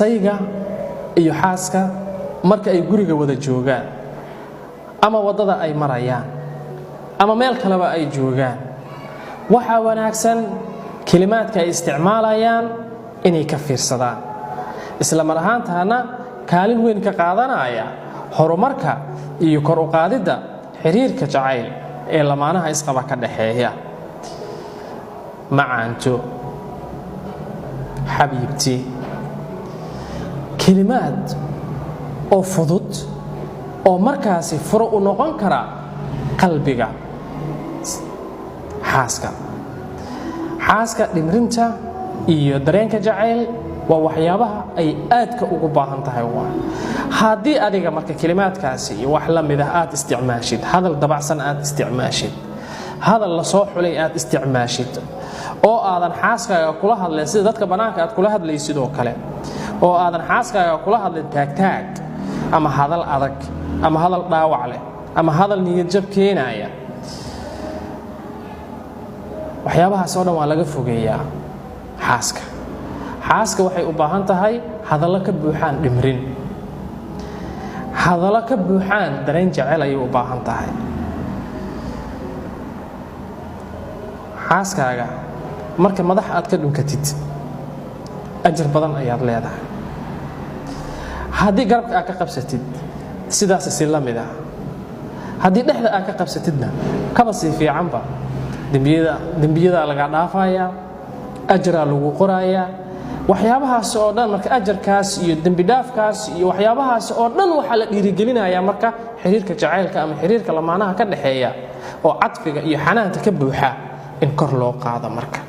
Sayga iyo xaaska marka ay guriga wada joogaan ama waddada ay marayaan ama meel kaleba ay joogaan, waxaa wanaagsan kelimaadka ay isticmaalayaan inay ka fiirsadaan, isla mar ahaantaana kaalin weyn ka qaadanaya horumarka iyo kor u qaadidda xiriirka jacayl ee lamaanaha isqaba ka dhaxeeya. Macaanto, xabiibti, kelimaad oo fudud oo markaasi furo u noqon kara qalbiga xaaska. Xaaska dhimrinta iyo dareenka jacayl waa waxyaabaha ay aadka ugu baahan tahay. Waa haddii adiga marka kelimaadkaasi iyo wax la mid ah aad isticmaashid, hadal dabacsan aad isticmaashid, hadal lasoo xulay aad isticmaashid, oo aadan xaaskaaga kula hadlin sida dadka bannaanka aad kula hadlaysid oo kale, oo aadan xaaskaaga kula hadlin taagtaag ama hadal adag ama hadal dhaawac leh ama hadal niyadjab keenaya, waxyaabahaas oo dhan waa laga fogeeyaa xaaska. Xaaska waxay u baahan tahay hadallo ka buuxaan dhimrin, hadallo ka buuxaan dareen jecel ayay u baahan tahay. Xaaskaaga marka madax aad ka dhunkatid, ajar badan ayaad leedahay. Haddii garabka aad ka qabsatid, sidaas si la mid ah. Haddii dhexda aad ka qabsatidna, kaba sii fiicanba. Dembiyada, dembiyadaa laga dhaafayaa, ajaraa lagu qorayaa, waxyaabahaas oo dhan. Marka ajarkaas iyo dembi dhaafkaas iyo waxyaabahaas oo dhan waxaa la dhiirigelinayaa marka xiriirka jacaylka ama xiriirka lamaanaha ka dhaxeeya oo cadfiga iyo xanaanta ka buuxa in kor loo qaado. Marka